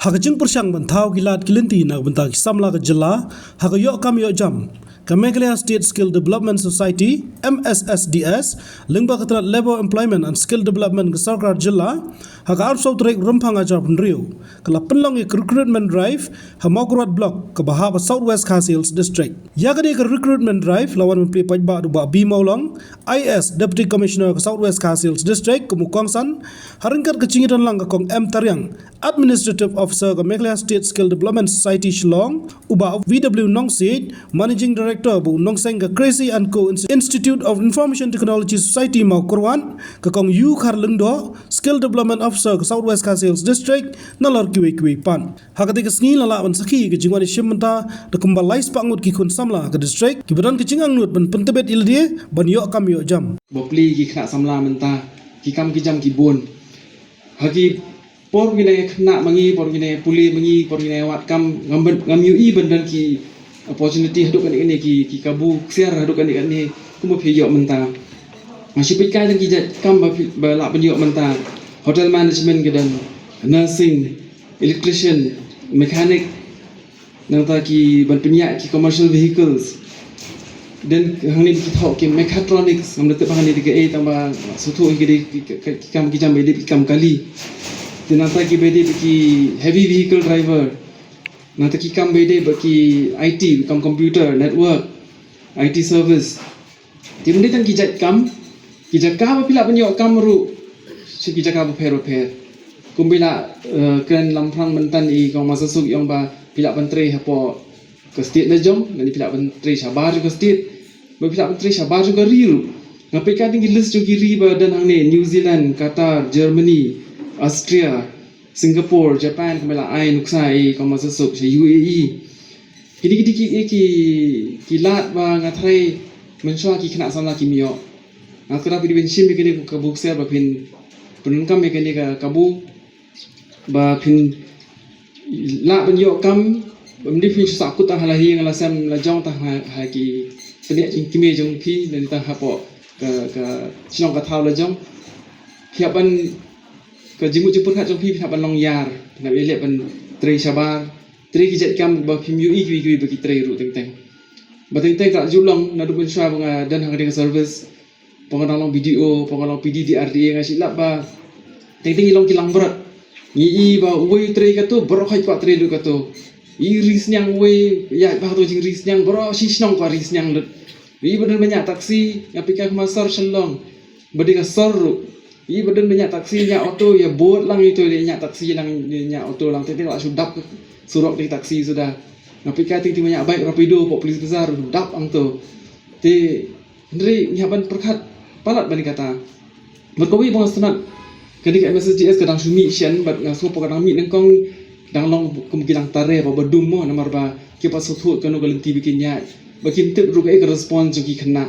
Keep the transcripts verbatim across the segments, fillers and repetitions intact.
Ha ka jingpyrshang ban thaw ki lad ki lynti na ka bynta ki samla ka jylla ha ka ïoh kam ïoh jam, ka Meghalaya State Skill Development Society, M S S D S, lyngba ka tnat Labour, Employment and Skill Development ka sorkar jylla, ha ka arphew saw tarik Rymphang ar hajar arphew hynriew, ka la pynlong ïa ka recruitment drive ha Mawkyrwat Block kaba hap ha South West Khasi Hills District. Ïa kane ka recruitment drive la wan ban plie paidbah da u Bah B Mawlong, I A S, Deputy Commissioner ka South West Khasi Hills District, kum u kongsan, ha ryngkat ka jingïadon lang ka Kong M Tariang, Administrative Officer ka Meghalaya State Skill Development Society Shillong, u Bah V W Nongsiej, Managing Director bad u nongseng ka Crecy and Co Ins-, Institute of Information Technology Society Mawkyrwat, ka Kong U Kharlyngdoh, Skill Development Officer ka South West Khasi Hills District, nalor kiwei kiwei pat. Ha katei ka sngi la lah ban sakhi ka jingwan ïashim bynta da kumba lai spah ngut ki khun samla ka district kiba don ka jingangnud ban pyntbit ïa lade ban ïoh kam ïoh jam. Ba plie ki khynnah samla mynta, ki kam ki jam ki bun. Ha ki por kine khynnah ma ngi, por kine pule ma ngi, por kine wad kam, ngam ban, ngam ïohi ban don ki opportunity haduh kane kane, ki, ki kabu ksiar haduh kane kane kumba phi ïoh mynta. Nga shu peit kai tang ki jait kam ba phi, ba lah ban ïoh mynta. Hotel management ka don, nursing, electrician, mechanic, nangta ki ban pynïaid ki commercial vehicles. Then hangne ki thoh ki mechatronics, ngam da tip ba hangne dei kaei, tang ba sngewthuh hi ki dei ki, ki, ki kam ki jam ba dei ki kam kali. Then nangta ki ba dei ki heavy vehicle driver. Nangta ki kam ba dei ba ki I T, kam computer, network, I T service. Te ym dei tang ki jait kam, ki jaka ba phi lah ban ïoh kam ruh sha ki jaka bapher bapher. Kumba la, eh, kren lamphrang mynta i Kong Master Suk, ïa ong ba phi lah ban trei hapoh ka state la jong, lane phi lah ban trei shabar jong ka state, ba phi lah ban trei shabar jong ka ri ruh. Nga peit ka dei ki list jong ki ri ba don hangne, New Zealand, Qatar, Germany, Austria, Singapore, Japan, kumba la ai nuksa i Kong Master Suk, sha U A E. Kine ki dei ki, ki, ki lad ba nga tharai mynshuwa ki khynnah samla kim ïoh. Nga tharai phi dei ban shim ïa kane ka kabu ksiar ba phin pyndonkam ïa kane ka kabu ba phin lah ban ïoh kam, ba ym dei phin shu sahkut tang ha la hi ha la sem la jong, tang ha, ha ki pynïaid jingkmie jong phi, lane tang hapoh ka, ka shnong ka thaw la jong. Phi hap ban, ka jingmut jingpyrkhat jong phi, phi hap ban long ïar, phi hap ïaleh ban trei shabar, trei ki jait kam ba phim ïohi kiwei kiwei ba ki trei ruh teng teng. Ba teng teng ka ju long naduh mynshuwa ba nga don ha kane ka service, ba nga dang long B D O, ba nga long P D D R D A, nga shu lap ba teng teng ngi long ki langbrot. Ngi i ba uwei u trei kato, baroh hoi kwah trei ruh kato. I ri sniang uwei, ïa ba to jingri sniang, baroh shi shnong kwah ri sniang lut. I ba don ba ñiah taxi, nga peit ka ma sor Shillong, ba dei ka sor ruh. I ba don ba ñiah taxi, ñiah auto, ïa bud lang ito, ïa ñiah taxi lang, ïa ñiah auto lang, teng teng la shu dap surok dei taxi suda. Nga peit ka teng teng ba ñiah bike rapido hapoh Police Bazar, dap hangto. Te hynrei ngi hap ban pyrkhat palat ban kata. Bad kawei ba nga sngewtynnat, kane ka M S S D S ka dang shu mih shen, bad nga sngew ba ka dang mih nyngkong, dang long kum ki dang tare ba, ba dum mo, namar ba ki pat sngewthuh kano ka lynti ba kin ïaid, ba kim tip ruh kaei ka response jong ki khynnah.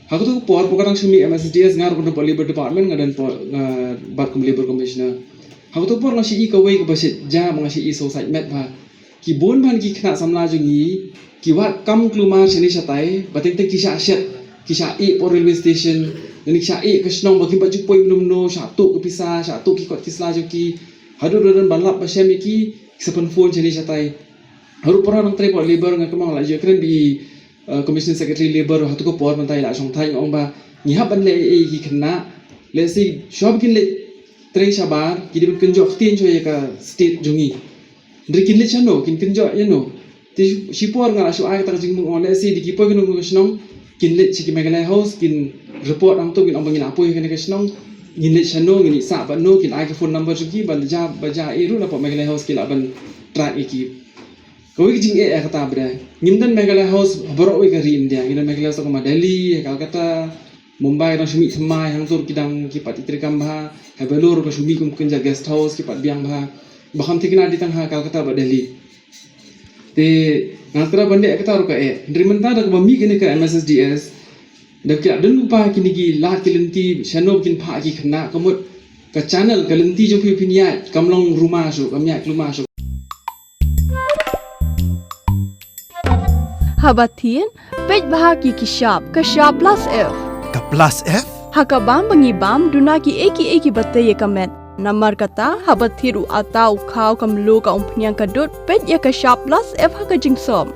Ha kato ka por, ba ka dang shu mih M S S D S, nga ruh nga don hapoh Labour Department, nga don hapoh, nga bat kum Labour Commissioner. Ha kato ka por nga shu i kawei kaba shet ja, ba nga shu i sngewsih met ba ki bun ban ki khynnah samla jong ngi ki wad kam kulmar shane shatai, ba teng teng ki shah shet, ki shah ïeh hapoh railway station, lane ki shah ïeh ka shnong ba kim pat ju poi mynno mynno, shah tuh ka pisa, shah tuh ki kot ki sla jong ki, haduh ba don ba lap ba shem ïa ki, ki sa pynphone shane shatai. Haduh por nga dang trei hapoh Labour, nga kynmaw la ju kren bad i, eh, Commissioner Secretary Labour, hato ka por mynta i la shong thait, nga ong ba ngi hap ban leh ei ei ki khynnah, lehse shuwa ba kin leit trei shabar, ki dei ban kynjoh ktien shuwa ïa ka state jong ngi. Hynrei kin leit shano, kin kynjoh ïano? Te shipor nga la shu ai kata ka jingmut, ong lehse dei ki poi kano kano ka shnong, kin leit sha ki Meghalaya House, kin report hangto, kin ong ba ngi la poi kane ka shnong, ngin leit shano, ngin ïasah bad no, kin ai ka phone number jong ki, ba ja, ba ja ei ruh na hapoh Meghalaya House ki lah ban track ïa ki. Kawei ka jingeh ïa kata ba dei, ngim don Meghalaya House ha baroh kawei ka ri India, ngi don Meghalaya House ha Delhi, ha Calcutta, Mumbai, dang shu mih thymmai, hangto ki dang ki pat ïatrei kam bha, ha Vellore ka shu mih kum kynja guest house, ki pat biang bha. Ba kham thikna dei tang ha Calcutta bad Delhi. Te nga kyrpad ban leh kata ruh ka eh. Hynrei mynta da kaba mih kane ka M S S D S, da ki la don lypa kine ki lad ki lynti shano ba kin phah ki khynnah, ka mut ka channel ka lynti jong phi ba phin ïaid kam long ruma shuh, kam ïaid kulmar shuh. Haba thied, peit bha ki ki shap, ka shap plus F. Ka plus F? Ha ka bam ba ngi bam, duna kiei kiei kiba tei ïa ka met. Namar kata, haba thied u ata, u khaw, ka mluh, ka umphniang, ka dud, peit ïa ka Shap Plus F ha ka jingsop.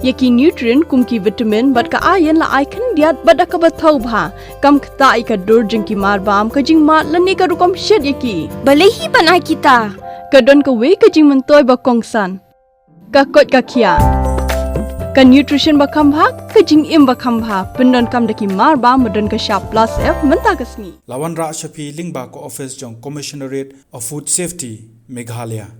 Ïa ki nutrient kum ki vitamin bad ka iron la ai khyndiat bad da kaba thaw bha. Kam ktah ïa ka dur jong ki marbam, ka jingmad lane ka rukom shet ïa ki. Balei hi ban ai kita? Ka don kawei ka jingmyntoi ba kongsan. Ka koit ka khiah. Ka nutrition ba kham bha, ka jingim ba kham bha. Pyndonkam da ki marbam ba don ka Shap Plus F mynta ka sngi. La wanrah sha phi lyngba ka office jong Commissionerate of Food Safety, Meghalaya.